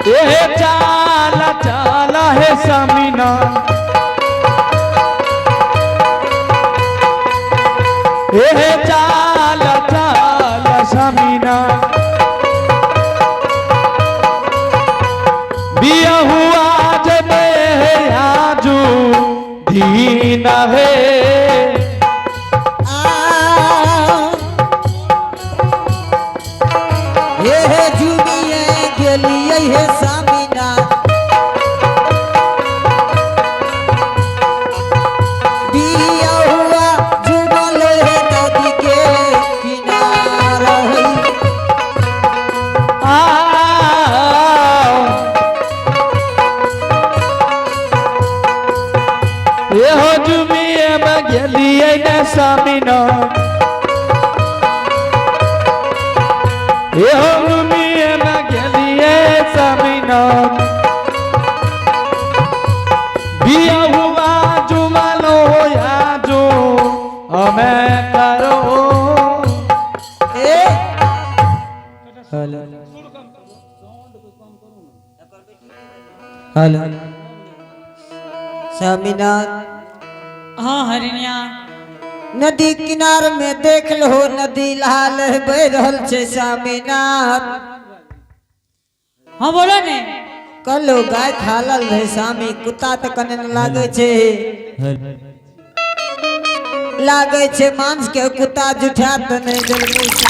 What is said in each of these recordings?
ए चाला चाला हे सामीना। ए चाला चाला सामीना। बिया हुआ जब आजू दीना है। हे हे जुमिए गेलिए हे सामीना। बिया हुआ जुमल हे नदी के किनारा है। आ ए हो जुमिए में गेलिए ने सामीना। ए हो जुमिए में गेलिए सामीना। बिया हुआ जुमालो आजू हमें करो। ए हेलो हेलो सामीना। हाँ हरिणिया। नदी किनार में देख लो नदी लाल बह रहल छै सामीना। हाँ बोलो ने। कलो गाय खालल रहे सामी, कुत्ता तऽ कने न लागे छै, लागे छै मांस के कुत्ता जुठा तऽ नहीं देलकै छै।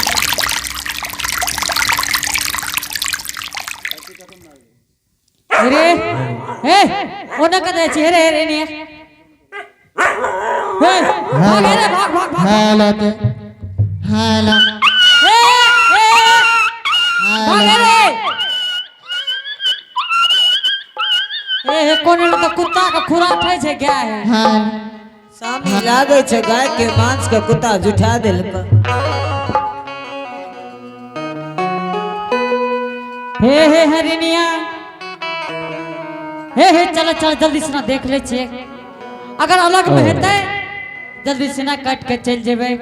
अरे हे ओना कतऽ छी? हेरे हेरे ने हे भाग हेरे भाग भाग भाग। हेलो हेलो हे हे भाग हेरे। ए हे कोन एलो तऽ कुत्ता के खुराक खाइ छै गाय है। हेलो सामी लागे छै गाय के मांस के कुत्ता जुठा देलकै। हे हे हरिणिया हे हे चलो चलो जल्दी से ना देख ले छियै, अगर अलग में हेतै जल्दी से ना काट के चलि जेबै।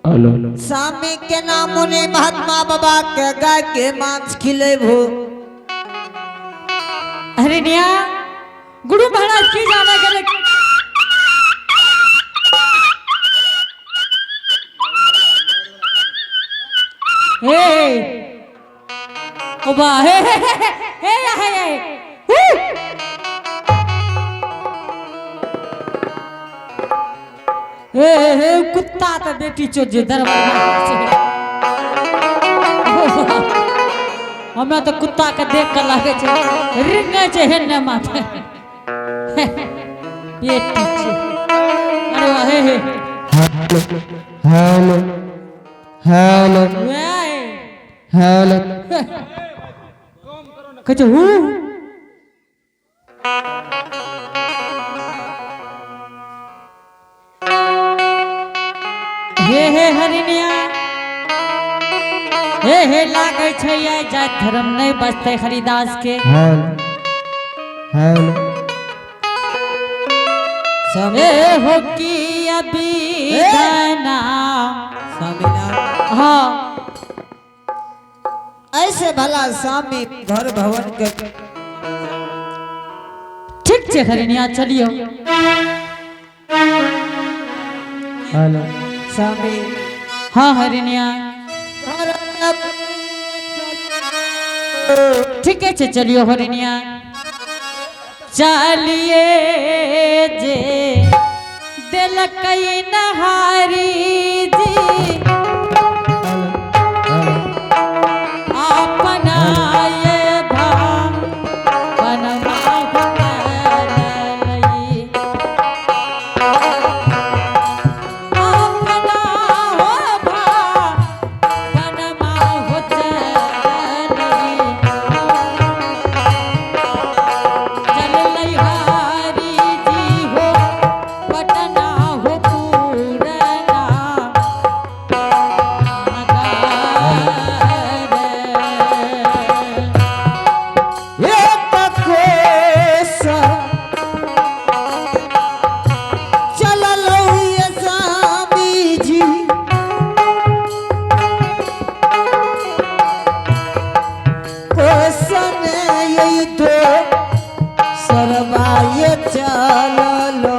हेलो सामी के नाम मुनि महात्मा बाबा के गाय के मांस खिलेबो। हरिणिया गुरु महाराज की जाने गेलै। हे ओ बा हे हे हे हे हे हे हू। हे हे कुत्ता तऽ बेटी चो जे दरबार छै। हमरा तऽ कुत्ता के देख के लागै छै रिंगै छै हेने माथे बेटी छै। अरे वाह हे हे हेलो हेलो वएह हे। हेलो कहै छै हू। हे हे हरिणिया हे हे लागै छै आइ जाइत धर्म नहि बचतै हरिदास के। हेलो हेलो सामी हे हो की अभी धना। सामीना। हाँ ऐसे भला सामी घर भवन के ठीक छै हरिणिया चलियो। हेलो सामी। हाँ हरिणिया घर ठीके छै चलियो हरिणिया। चलिए जे देलकै नहारी जी अपना ये भवनमा चलई। अपना हो भवनमा हो चलई। चललै हरि जी हो पटना हो पूरना। कोसन यही तो सरबाय चललो।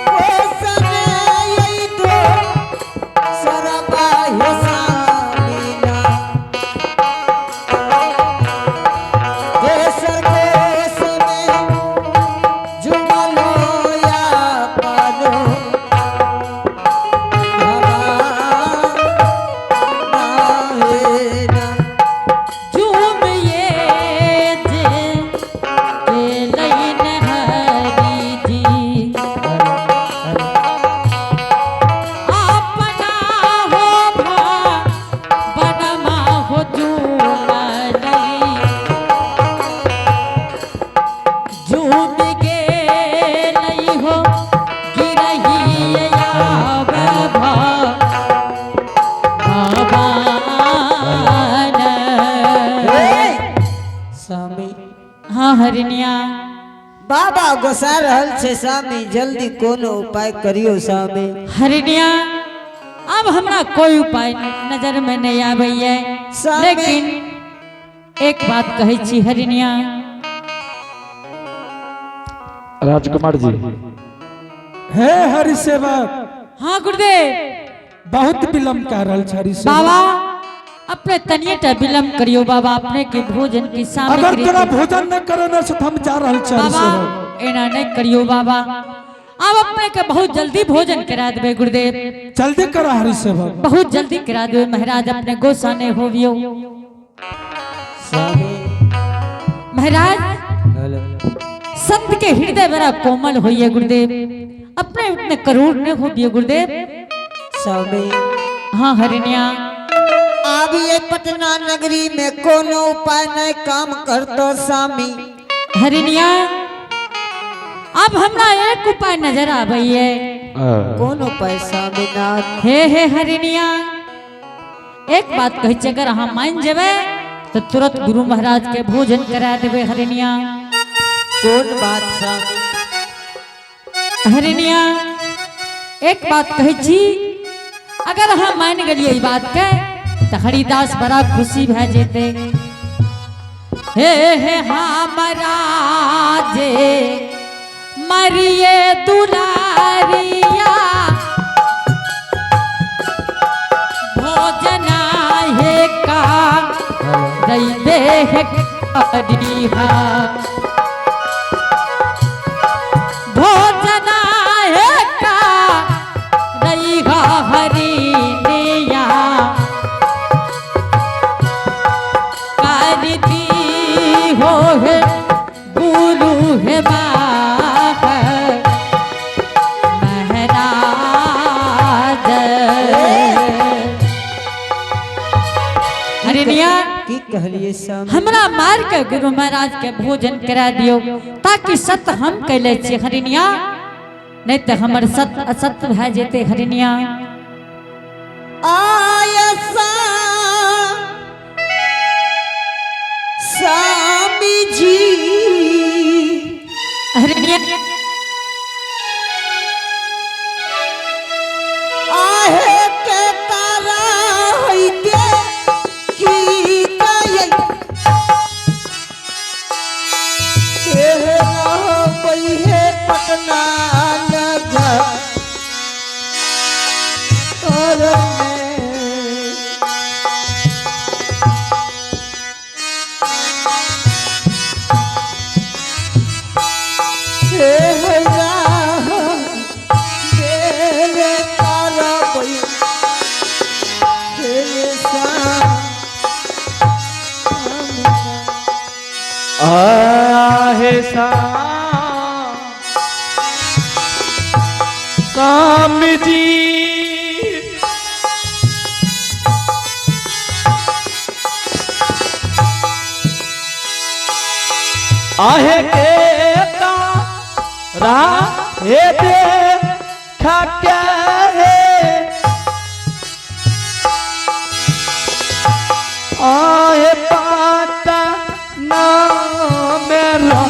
कोसन यही तो सरबाय सामीना केसर कोस में जुमलो या पानो झूम ये जे गेलैन हरि जी अपना हो भा बनमा हो झूमलई झूम गेलई हो गिरही आब भा भगवान। स्वामी हाँ हरिणिया। बाबा गोसा रहल छे स्वामी, जल्दी कोनो उपाय करियो स्वामी। हरिणिया, अब हमरा कोई उपाय नजर में नहीं आबैये। स्वामी। लेकिन एक बात कहै छी हरिणिया। राजकुमार जी। हे हरि सेवक। हाँ गुरुदेव। बहुत विलम्ब कर रहल छै हरि सेवक। बाबा, अपने तनिए टा विलम्ब करियो बाबा, अपने के भोजन की अगर सामग्री तोरा के- भोजन न करे से हम जा रहल छी हरि बाबा सेवक। एना नहीं करियो बाबा, अब अपने के बहुत जल्दी भोजन करा देबे गुरुदेव। जल्दी कर हरि सेवक। बहुत जल्दी करा देबे महाराज, अपने गोसा नहीं होवियो। स्वामी। महाराज, संत के हृदय बड़ा कोमल होइए गुरुदेव, अपने उतने करूर नहीं होवियो गुरुदेव। स्वामी। हाँ हरिणिया। अब ये पटना नगरी में कोनो उपाय नहीं काम करतो स्वामी। हरिणिया, अब हमरा एक उपाय नजर आबैये। कोन उपाय स्वामीनाथ? हे हे हरिणिया, एक बात कहै छी, अगर अहाँ मान जेबै तऽ तुरंत गुरु महाराज के भोजन करा देबै हरिणिया। कोन बात स्वामी? हरिणिया, एक बात कहै छी, अगर अहाँ मान गेलियै ई बात के तऽ हरिदास बड़ा खुशी भए जेतै। हे हे हमरा जे मरिए दुलारिया भोजना हे का दैबे हे करिहा भोजना हे का दैहा हरिणिया करती हो हे गुरु हे माह महाराज। हरिणिया। की कहलिए स्वामी? हमरा मार के गुरु महाराज के भोजन करा दियो, ताकि सत्य हम कैले छी हरिणिया, नहीं तो हमर सत्य असत्य भए जेते हरिणिया। आयसा स्वामी जी। हरिणिया। आहे के तारा होइते की कयै के रहबै हे पटना नगर में। हे राम बेरे करबै हे श्याम। आहे सा स्वामी जी। आहे के रा हे देखा के हे आहे पाता ना मेरा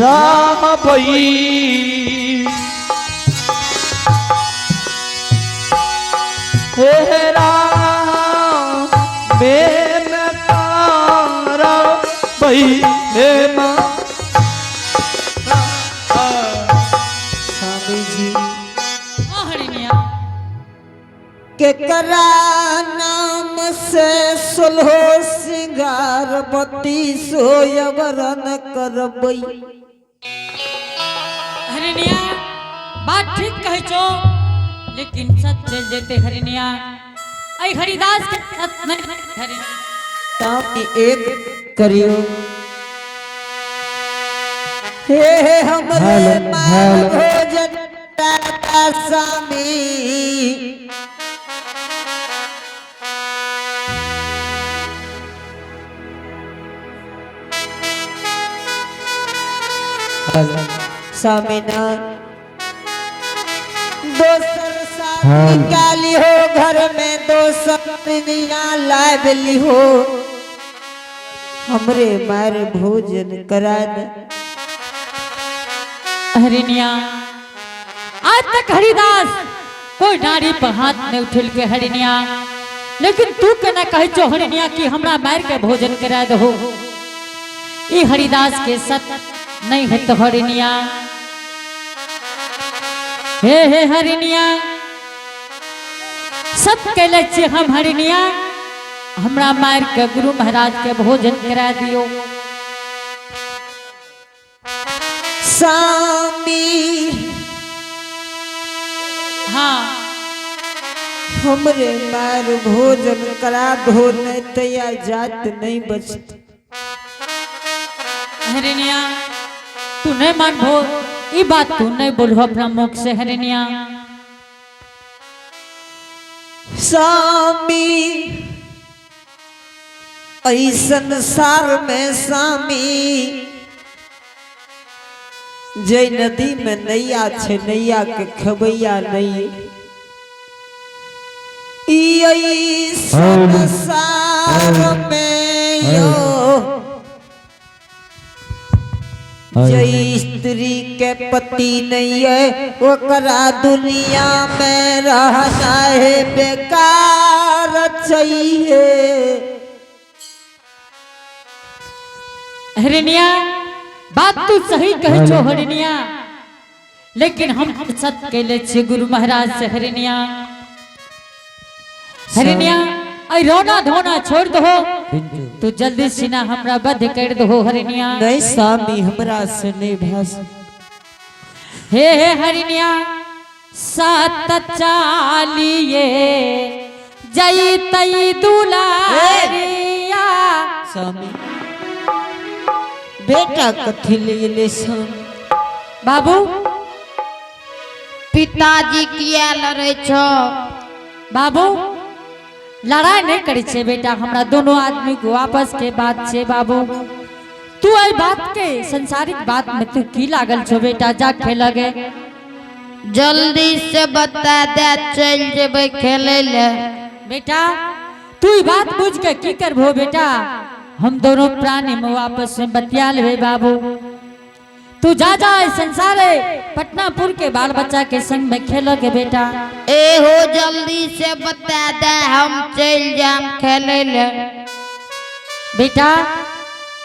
राम भई। हे राम बेन तारा भई हे माँ। स्वामी जी हाँ हरिणिया। केकरा नाम से सोलहो सिंगार बत्ती सोयवरन करबै। हरिणिया बात ठीक कहै छो, लेकिन सच चल जेते हरिणिया। ऐ हरिदास के सत नहीं हरिणिया। स्वामी एक करियो हे हे हमरे हेलो, माँ हेलो। भोजन दाता स्वामी। हेलो। स्वामी ना दोसर शादी हेलो। काली हो घर में दोसर दुनिया लाभ ली हो, हमरे मार भोजन करा दे। हरिणिया आज तक हरिदास कोई नारी पर हाथ नहीं उठल के हरिणिया, लेकिन तू केना कहै छो हरिणिया कि हमरा मार के भोजन करा दहो। ई हरिदास के सत नहीं है तो हरिणिया। हे हे हरिणिया सत कैले छी हम हरिणिया, हमरा मार के गुरु महाराज के भोजन करा दियो। स्वामी हाँ हमरे मार भोजन करा दो, नहीं तैया जात नहीं बचत। हरिणिया तू नहीं मानबो ई बात, तू नहीं बोलहो अपना मुख से हरिणिया। स्वामी ऐ संसार में स्वामी जय नदी में नैया छे नैया के खबैया नहीं, ई ऐ संसार में यो जय स्त्री के पति नहीं है ओकरा दुनिया में रहना है बेकार चाहिए। हरिणिया बात तू सही कहे छो हरिणिया, लेकिन हम सत कैले छे गुरु महाराज से हरिणिया। हरिणिया ऐ रोना धोना छोड़ दो, तू जल्दी सिना हमरा बध कर दो हरिणिया। नहीं स्वामी हमरा से नहीं भास। हे हे हरिणिया सात चालिए जई तई दुलारिया। स्वामी बेटा कथी ले ले स्वामी? बाबू पिताजी किया लड़े छो? बाबू लड़ाई नहीं करे छे बेटा, हमरा दोनों आदमी को आपस के बात छे बाबू। तू एहि बात के संसारिक बात में तू की लागल छो बेटा, जा खेल गे। जल्दी से बता दे, चल जेबै खेले ले। बेटा तू ई बात बुझ के की करबो बेटा, हम दोनों प्राणी में आपस में बतिया लेबे बाबू। तू जा जा इस संसार है पटनापुर के बाल बच्चा के संग में खेल के बेटा। ए हो जल्दी से बता दे, हम चल जाम खेले ले। बेटा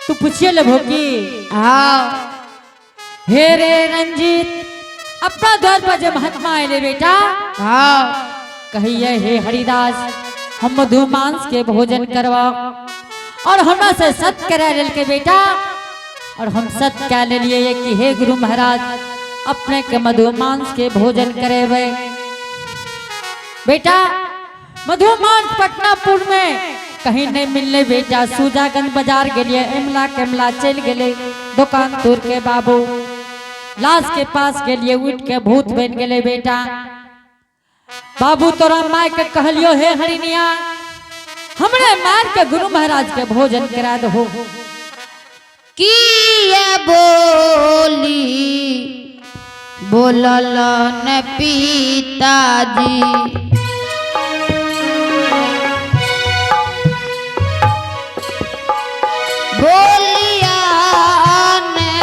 तू पूछिए लेबो की? हाँ। हे रे रंजीत अपना द्वार पर जे महात्मा आए बेटा। हाँ। कहिए हे हरिदास हम मधुमांस के भोजन करवाओ और हमरा से सत करा लेल के बेटा, और हम सत क्या ले लिए कि हे गुरु महाराज अपने के मधुमांस के भोजन करेबे। बेटा मधुमांस पटनापुर में कहीं नहीं मिलने बेटा, सूजागंज बाजार गेलिए एमला केमला चल गेले दुकान तोड़ के बाबू, लाश के पास गेलिए उठ के भूत बन गेले बेटा। बाबू तोरा माय के कहलियो हे हरिनिया हमरे मार के गुरु महाराज के भोजन करा दहो। की ये बोली बोलल न पिताजी, बोलिया ने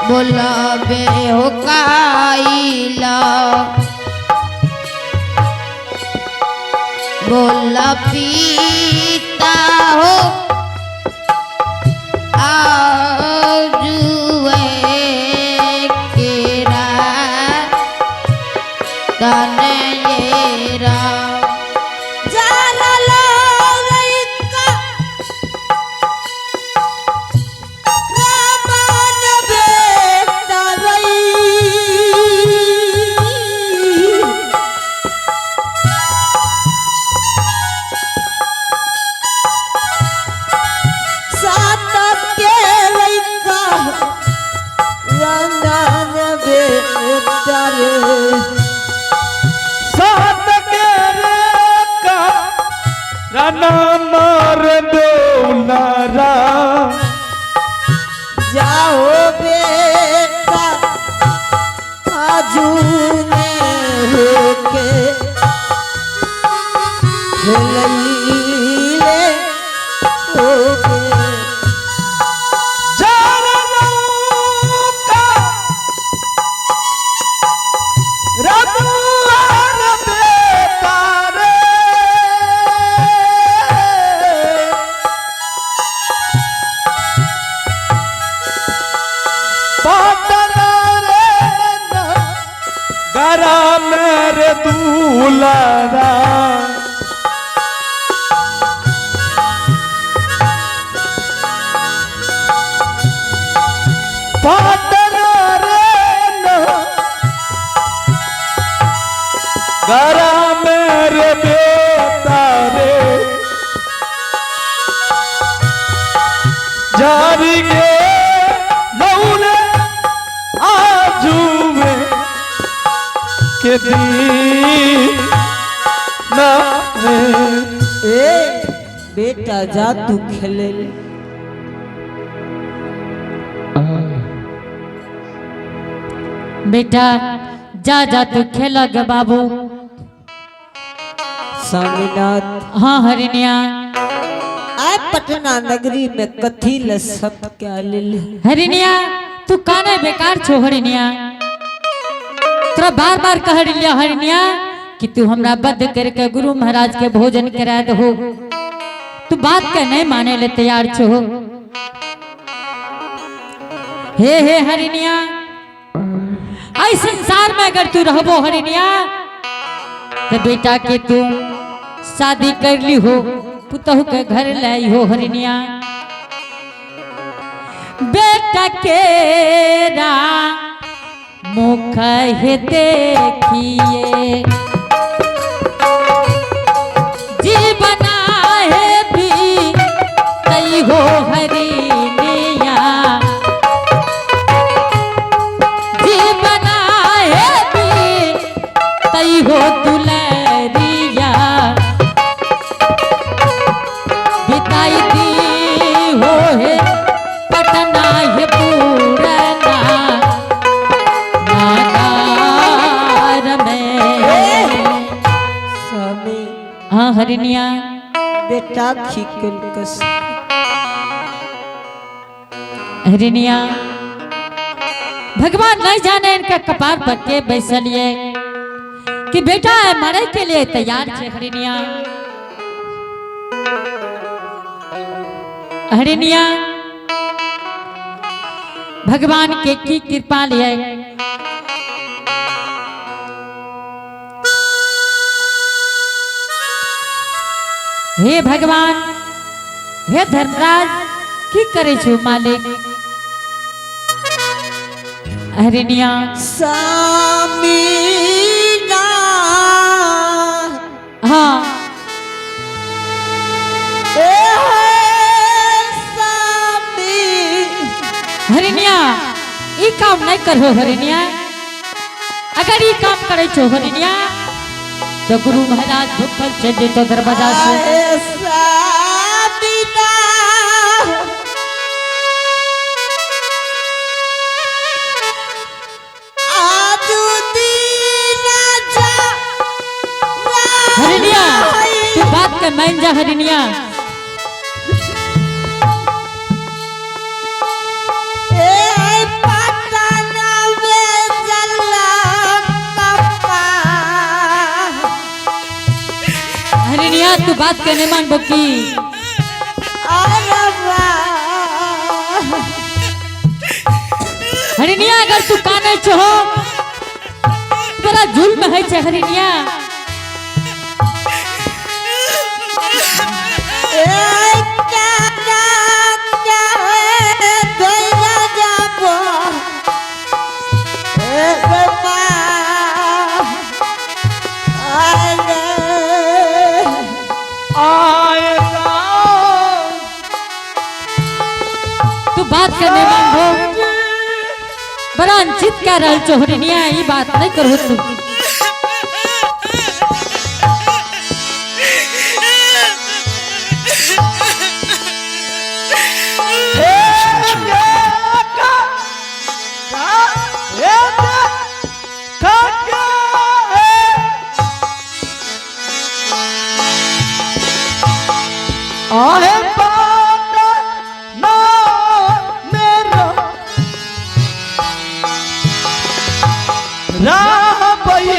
बोलबे हो काइला। बोला पीता हो आजुए केरा तनयरा जाला लइका रामन बेटा रई। सात के लइका रामन बेटा रे। सात के रे का राना मार दौलारा जाओ बेटा आजू ने होके खेलैले होके जारा नौका रमुआर बेटा रे पाटन रे न गरा मेरे दूलारा पाटन रे न गरा मेरे बेटा रे जारी गे लौले आजू में के दी ना रे ए बेटा जा तू खेले ले। बेटा जा जा तू खेल ग बाबू। स्वामीनाथ। हाँ हरिणिया। आए पटना नगरी में कथी ल सब क्या ले। हरिणिया तू काने बेकार छो हरिणिया, तोरा बार बार कह लिया हरिणिया कि तू हमरा बद्ध करके गुरु महाराज के भोजन करा दहो, तू बात के नहीं माने ले तैयार छो। हे हे हरिणिया, आई संसार में अगर तू रहबो हरिणिया तो बेटा के तू शादी कर ली हो, पुतहु के घर लाई हो हरिणिया। बेटा के रा मुख हे देखिए जीवन है भी तई हो हरिणिया, जीवन है भी तई हो दुलरिया, बिताई दी हो है पटना है पूरना नागार में। स्वामी। हाँ हरिणिया। बेटा खिकल कस। हरिणिया भगवान नहीं जाने इनका कपार पर के बैसलिए कि बेटा मरे के लिए तैयार छे हरिणिया। हरिणिया भगवान के की कृपा लिए हे भगवान, हे धर्मराज की करे छो मालिक। हरिणिया। स्वामी ना। हाँ। ए स्वामी। हरिणिया ई काम नहीं करो हरिणिया, अगर ई काम करे छो हरिणिया तो गुरु महाराज भूखल चल जेतो दरवाजा से। ए स्वामी ना। आजू दीना जा। हरिणिया तू बात के मान जा हरिणिया। ए पटना में जला कपा। हरिणिया बात के नहीं मानबो की? अरे वाह। हरिनिया अगर तू काने छो बड़ा जुल्म है छे हरिनिया। तू बात के नहीं मानबो, बड़ा अनुचित कह रहल छो हरिनिया, ई बात नहीं करहो तू। आहे बात ना मेरा राह पई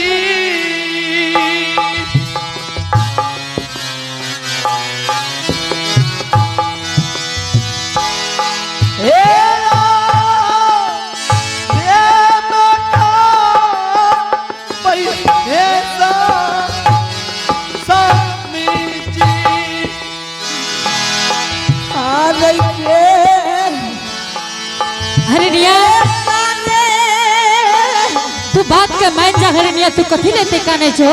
हरिनिया तू बात के मान जा हरिनिया, तू कथी लेते काने छो?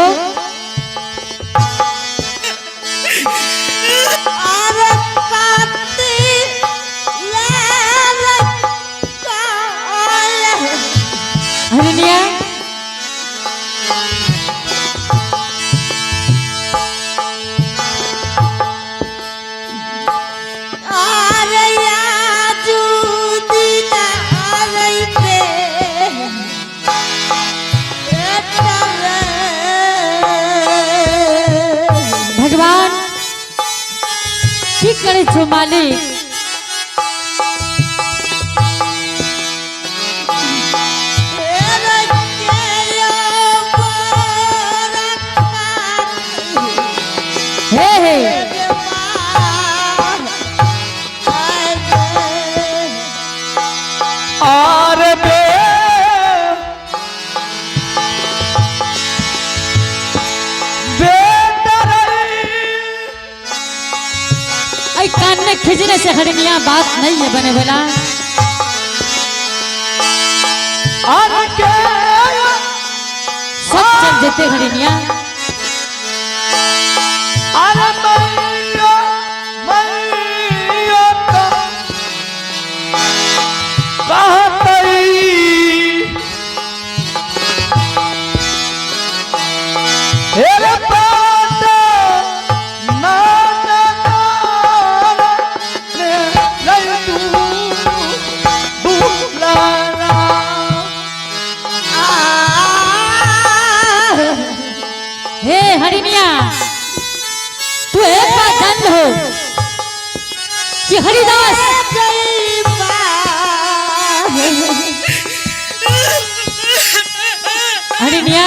हरिनिया भगवान की करे छो मालिक? हे हे आर बे ऐ कान में खिजने से हरिनिया बात नहीं है बने वाला। आर के सब चल जेते हरिनिया। आर मैया मैया कहतई हेरे पाट ना ना ना ने लई तू बुलारा। हे हरिनिया तू एक बात जान लो कि हरिदास हरिनिया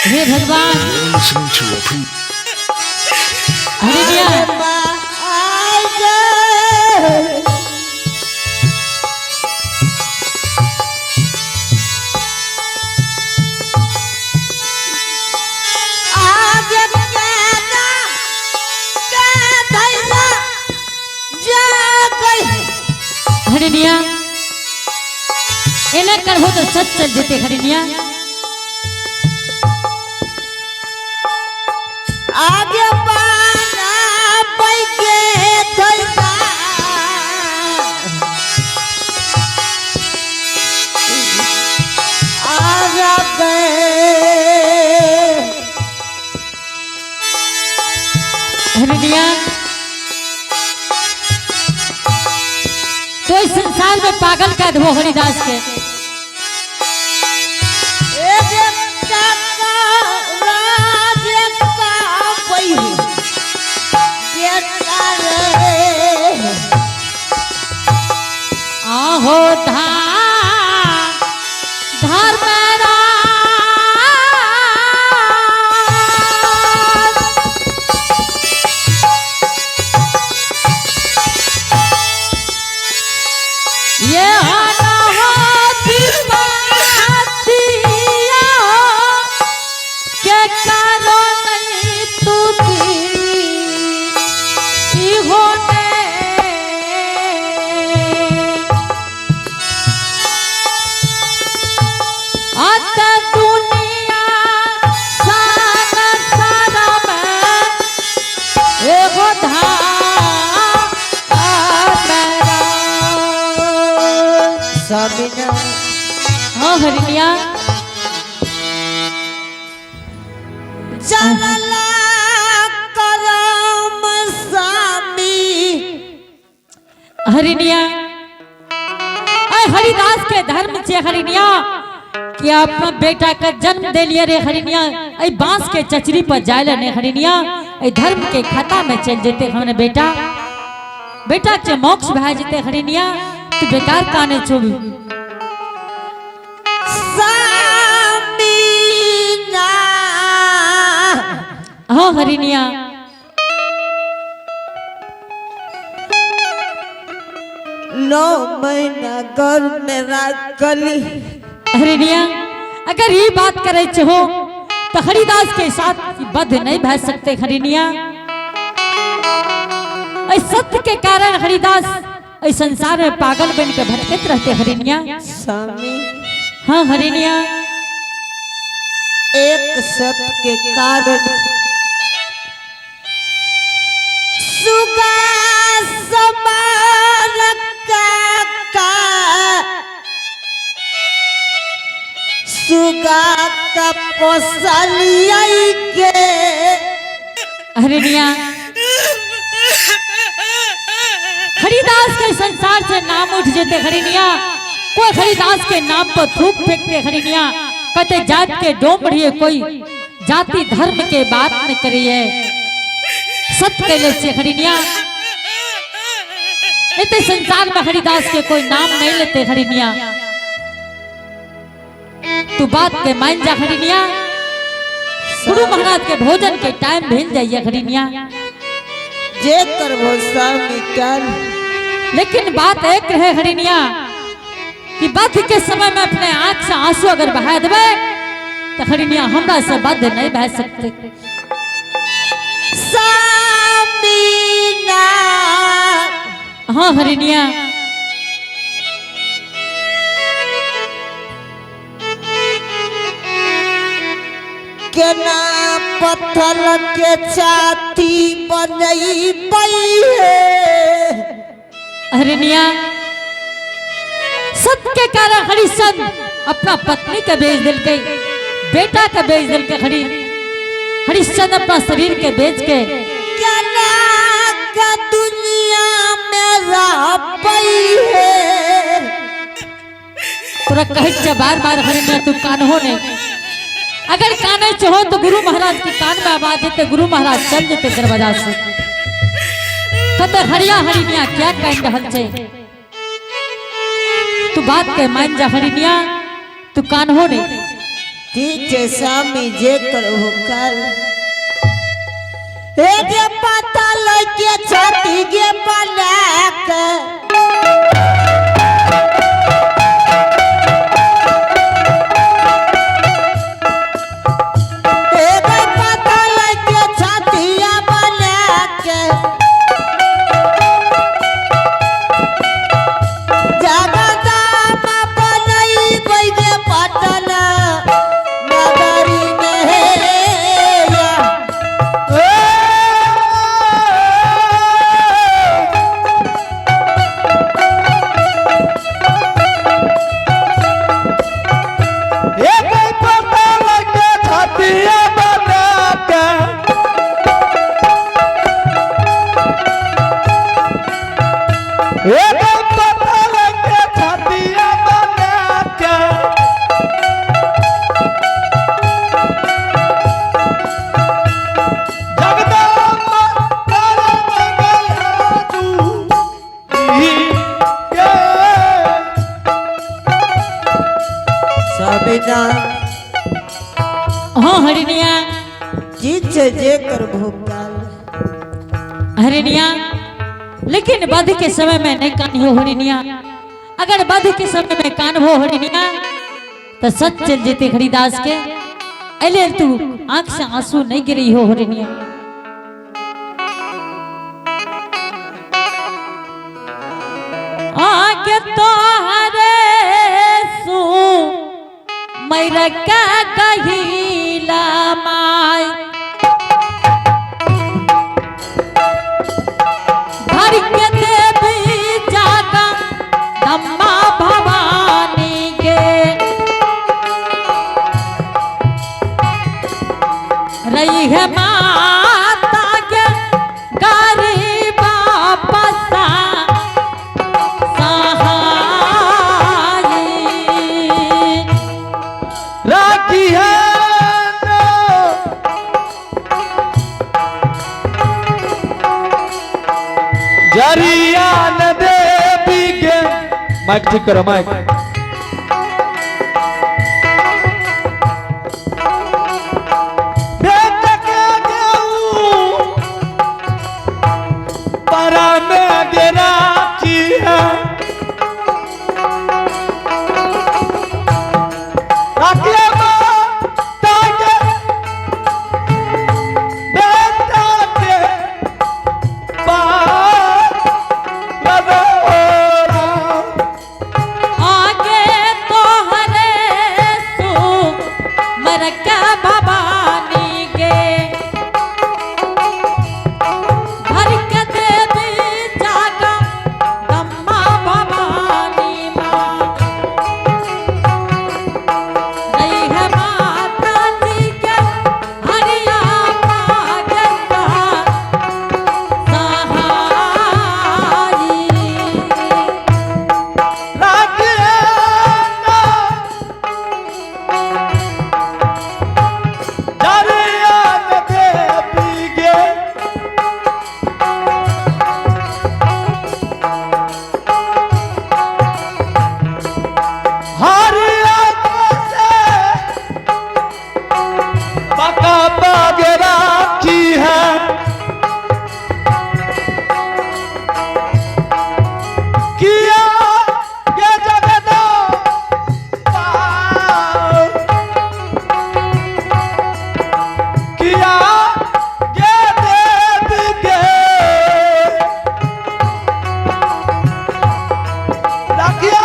हे भगवान Listening to a pre हरिनिया हरिनिया एना करबो तो सच चल जेते हरिनिया। आगे पाना पैके धैला आगे हरिनिया तो इस संसार में पागल कर दो हरिदास के। आहो धर्मराज स्वामी ना। हाँ हरिणिया। चलला करम स्वामी। हरिणिया, अरे हरिदास के धर्म छे हरिणिया कि अपना बेटा का जन्म दे लिए रे हरिणिया, ऐ बांस के चचरी पर जाए ने हरिणिया, ऐ धर्म के खाता में चल जेते हमने बेटा, बेटा के मोक्ष भए जेते हरिणिया, तू बेकार काने छो। स्वामी ना। हाँ हरिणिया। 9 महीना गर्भ में राखली। हरिणिया, अगर ये बात करे हो तो हरिदास के साथ बध नहीं भै सकते हरिणिया। ऐ सत्य के कारण हरिदास ऐ संसार में पागल बन के भटकत रहते हरिणिया। स्वामी। हाँ हरिणिया। एक सत्य के कारण सुगा समान का सुगा का पोसलिया के। हरिणिया, हरिदास के संसार से नाम उठ जेते हरिणिया, कोई हरिदास के नाम पर थूक फेंकते हरिणिया, कहते जात के डोम रहिए, कोई जाति धर्म के बात न करिए, सत्य के से हरिणिया। इतने संसार में हरिदास के कोई नाम नहीं लेते हरिणिया। तू बात के मान जा हरिणिया, गुरु महाराज के भोजन के टाइम भेज जाइए हरिणिया। जे करबो स्वामी कर। लेकिन बात एक रहे हरिणिया कि बध के समय में अपने आंख से आंसू अगर बहा देवे तो हरिणिया हमरा से बध नहीं बह सकते। स्वामी ना। हाँ हरिणिया। केना पत्थर के छाती बनैबै हे। हरिणिया, सत्य के कारण हरिश्चंद्र अपना पत्नी के बेच दिलके, बेटा के बेच दिलके। हरिश्चंद्र अपना शरीर के बेच के केना के दुनिया में रहबै हे। तोरा कहै छियै बार बार हरिणिया, तू कान्हो ने, अगर काने चाहो तो गुरु महाराज की कान में आवाज देते, गुरु महाराज चल जेते दरवाजा से। कहते हरिया हरिणिया क्या कह रहल छै, तू बात के मान जा हरिणिया, तू कान्हो ने। ठीक छै स्वामी, जे करबो कर। हे गे पता लगे छाती गे बना के। हे गे पता लगे छातिया बना के। जगदम्बा बनैबै गे पटना नगरी में हे या। एक पता लगे छातिया बना के, एक पता लगे छातिया बना के, जगदम्बा कर मंगल तू के। सबिना। हाँ हरिणिया। ठीक छै, जे करबो काल। हरिणिया, लेकिन बध के समय में नहीं कान्हो हरिणिया, अगर बध के समय में कान्हो हरिणिया तो सच चल जेते हरिदास के। अले तू आंख से आंसू नहीं गिरी हो हरिणिया। आगे तो हरे सू मैर का कहिला माई, भर के देवी जागा दम्मा भवानी। माइक ठीक करो माइक। बेटा के गेहूं परा में गिराती है। राखिए माता के बेटा के पार लगोरा। आगे तोहरे सु मरके भवानी गे भर के देवी जागा दम्मा भवानी माँ रही है माता जी के हरिया पागल सहाई। राखिए दरिया में देवी गे। हरिया से पका बाग राखी है। किया ये जगदम्बा, किया ये देवी गे। राखिए